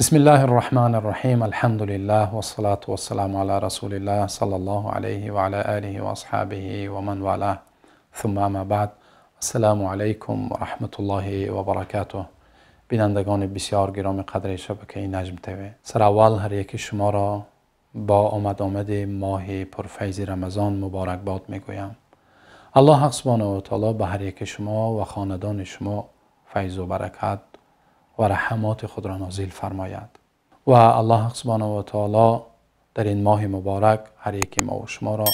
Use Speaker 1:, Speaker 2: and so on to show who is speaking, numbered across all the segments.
Speaker 1: بسم الله الرحمن الرحيم، الحمد لله والصلاة والسلام على رسول الله صلى الله عليه وعلى آله وأصحابه ومن والاه، ثم أما بعد. السلام علیکم و رحمت الله و برکاته. بینندگان بسیار گرامی قدر شبکه نجم تیوی، سر اول هر یک شما را با آمد ماه پرفیض رمضان مبارک باد میگویم. الله سبحانه و تعالی به هر یک شما و خاندان شما فیض و برکت و رحمات خود را نازل فرماید و الله سبحانه و تعالی در این ماه مبارک هر یک ما و شما را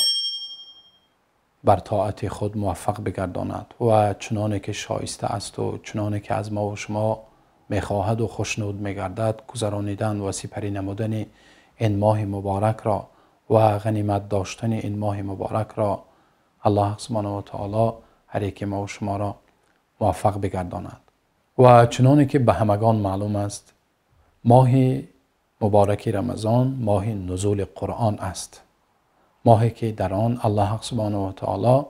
Speaker 1: بر طاعت خود موفق بگرداند و چنانه که شایسته است و چنانه که از ما و شما میخواهد و خوشنود میگردد، گذرانیدن و سپری نمودن این ماه مبارک را و غنیمت داشتن این ماه مبارک را الله سبحانه و تعالی هر یک ما و شما را موفق بگرداند. و چنانه که به همگان معلوم است، ماه مبارک رمضان ماه نزول قرآن است، ماهی که در آن الله سبحانه و تعالی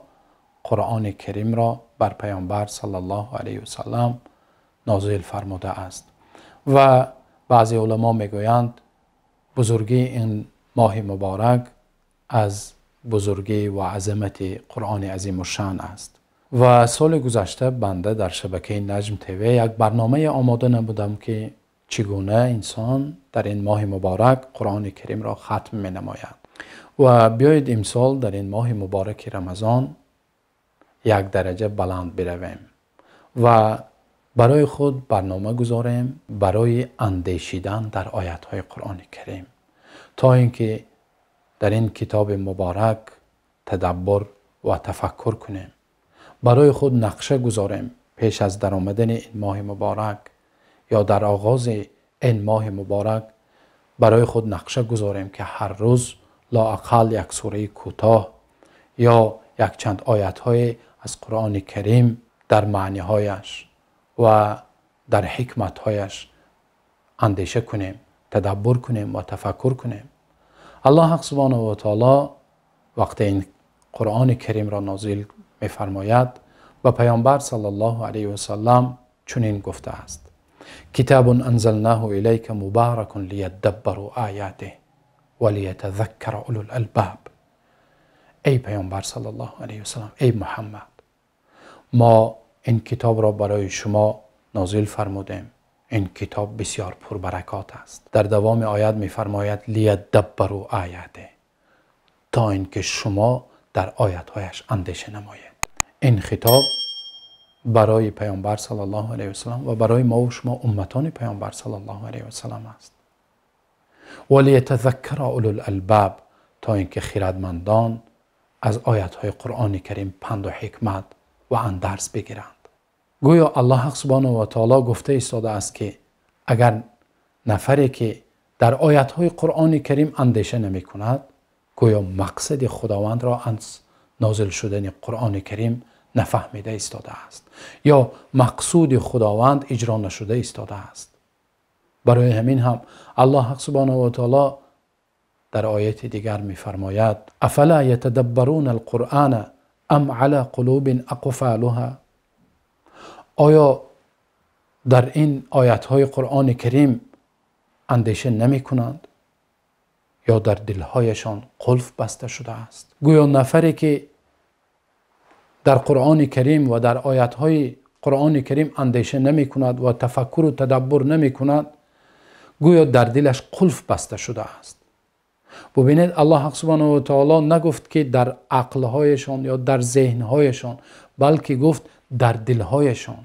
Speaker 1: قرآن کریم را بر پیامبر صلی الله علیه و سلم نازل فرموده است. و بعضی علما میگویند بزرگی این ماه مبارک از بزرگی و عظمت قرآن عظیم الشأن است. و سال گذشته بنده در شبکه نجم تیوی یک برنامه آماده نبودم که چگونه انسان در این ماه مبارک قرآن کریم را ختم می نماید. و بیایید امسال در این ماه مبارک رمضان یک درجه بلند برویم و برای خود برنامه گذاریم برای اندیشیدن در آیات های قرآن کریم، تا اینکه در این کتاب مبارک تدبر و تفکر کنیم. برای خود نقشه گذاریم پیش از در آمدن این ماه مبارک یا در آغاز این ماه مبارک برای خود نقشه گذاریم که هر روز لااقل یک سوره کوتاه یا یک چند آیت های از قرآن کریم در معنی هایش و در حکمت هایش اندیشه کنیم، تدبر کنیم و تفکر کنیم. الله سبحانه و تعالی وقتی این قرآن کریم را نازل می‌فرماید و پیامبر صلی الله علیه و سلم چنین گفته است: کتاب انزلناه الیک مبارک لیدبروا آیاته ولیتذکر اولو الالباب. ای پیامبر صلی الله علیه و سلم، ای محمد، ما این کتاب را برای شما نازل فرمودیم، این کتاب بسیار پربرکات است. در دوام آیت می‌فرماید لیدبروا آیاته، تا اینکه شما در آیت‌هایش اندیشه نمایید. این خطاب برای پیامبر صلی الله علیه و سلم و برای ما و شما امتان پیامبر صلی الله علیه و سلم است. ولیتذکر اولو الالباب، تا اینکه خردمندان از آیت‌های قرآن کریم پند و حکمت و اندرز بگیرند. گویا الله سبحانه و تعالی گفته ایستاده است که اگر نفری که در آیت‌های قرآن کریم اندیشه نمی کند، گویا مقصد خداوند را از نازل شدن قرآن کریم نفهمیده ایستاده است یا مقصود خداوند اجرا نشده ایستاده است. برای همین هم الله سبحانه و تعالی در آیت دیگر می‌فرماید: افلا یتدبرون القرآن ام علی قلوب اقفالها. آیا در این آیت‌های قرآن کریم اندیشه نمی‌کنند یا در دلهایشان قلف بسته شده است؟ گویا نفری که در قرآن کریم و در آیت‌های قرآن کریم اندیشه نمی‌کند و تفکر و تدبر نمی‌کند، گویا در دلش قلف بسته شده است. ببینید الله سبحانه و تعالی نگفت که در عقلهایشان یا در ذهنهایشان، بلکه گفت در دلهایشان.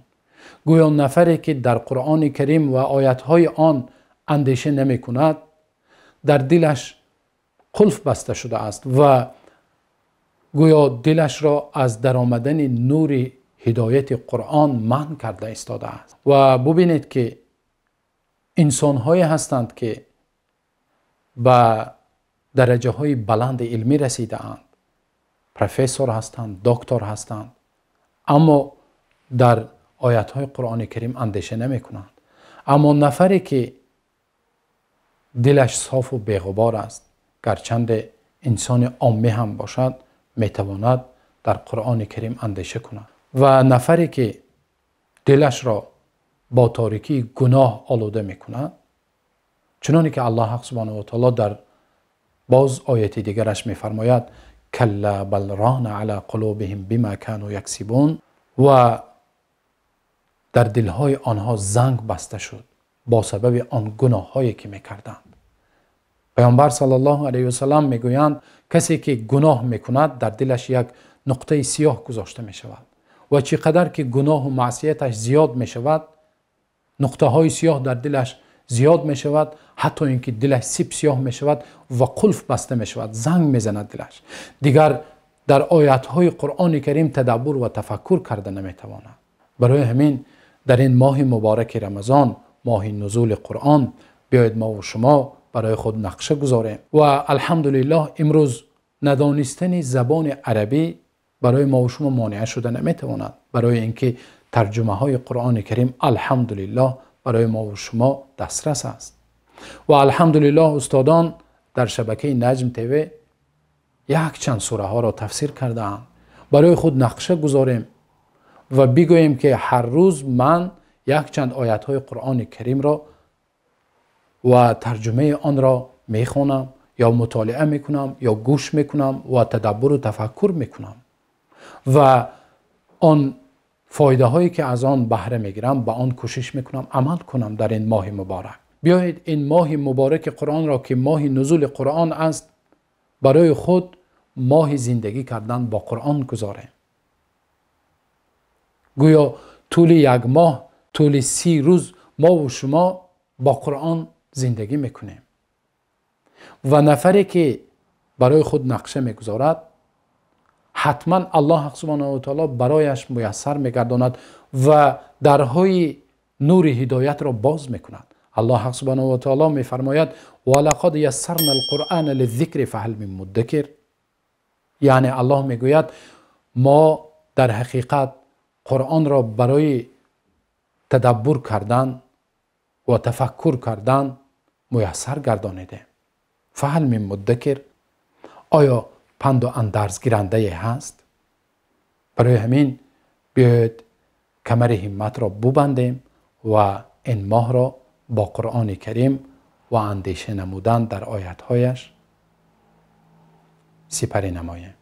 Speaker 1: گویا نفری که در قرآن کریم و آیت‌های آن اندیشه نمی‌کند، در دلش قلف بسته شده است و گویا دلش را از درآمدن نور هدایت قرآن منع کرده ایستاده است. و ببینید که انسان‌هایی هستند که به درجه های بلند علمی رسیده اند، پروفسور هستند، دکتر هستند، اما در آیت های قرآن کریم اندیشه نمی کنند. اما نفری که دلش صاف و بیغبار است، گرچند انسان عامی هم باشد، میتواند در قرآن کریم اندیشه کند. و نفری که دلش را با تاریکی گناه آلوده میکند، Чуноне ки Аллоҳ субҳонаҳу ва таъоло дар боз ояти дигараш мефармояд: калла бал рона ала қулубиҳим бима кану яксибун. Ва дар дилҳои онҳо занг баста шуд бо сабаби он гуноҳҳое ки мекарданд. Паёмбар саллаллоҳу алайҳи васаллам мегӯянд, касе ки гуноҳ мекунад дар дилаш як нуқтаи сиёҳ гузошта мешавад ва чӣ қадар ки гуноҳу маъсияташ зиёд мешавад, нуқтаҳои сиёҳ дар дилаш зиёд мешавад, ҳатто инки дилаш сип сиёҳ мешавад ва қулф баста мешавад, занг мезанад дилаш. Дигар дар оятҳои Қуръони Карим тадаббур ва тафаккур карда наметавонад. Барои ҳамин дар ин моҳи муборак Рамазон, моҳи нузули Қуръон, биёед мо ва шумо барои худ нақша гузорем. Ва алҳамдулиллоҳ имрӯз надонистани забони арабӣ барои мо ва шумо монеа шуда наметавонад, барои инки тарҷумаҳои Қуръони Карим алҳамдулиллоҳ барои мо ва шумо дастрас аст. Ва алҳамдулиллоҳ устодон дар шабакаи Наҷм ТВ якчанд сураҳоро тафсир кардаанд. Барои худ нақша гузорем ва бигӯем ки ҳар рӯз ман якчанд оятҳои Қуръони Каримро ва тарҷумаи онро мехонам ё мутолиа мекунам ё гӯш мекунам ва тадаббур ва тафаккур мекунам ва он фоидаҳое ки аз он баҳра мегирам ба он кӯшиш мекунам амал кунам дар ин моҳи муборак. Биёед ин моҳи муборак Қуръонро ки моҳи нузули Қуръон аст барои худ моҳи зиндагӣ кардан бо Қуръон гузорем. Гӯё тӯли як моҳ, тӯли 30 рӯз мо ва шумо бо Қуръон зиндагӣ мекунем. Ва нафаре ки барои худ нақша мегузорад, ҳатман Аллоҳ субҳонаҳу ва таъоло барояш муяссар мегардонад ва дарҳои нури ҳидоятро боз мекунад. Аллоҳ субҳонаҳу ва таъоло мефармояд: ва лақад яссарнал қуръона лиззикри фаҳал мин муддакир. Яъне Аллоҳ мегӯяд мо дар ҳақиқат Қуръонро барои тадаббур кардан ва тафаккур кардан муяссар гардонидем. Фаҳал мин муддакир, оё панду андарзгирандае ҳаст? Барои ҳамин биёед камари ҳимматро бубандем ва ин моҳро бо Қуръони Карим ва андеша намудан дар оятҳояш сипарӣ намоем.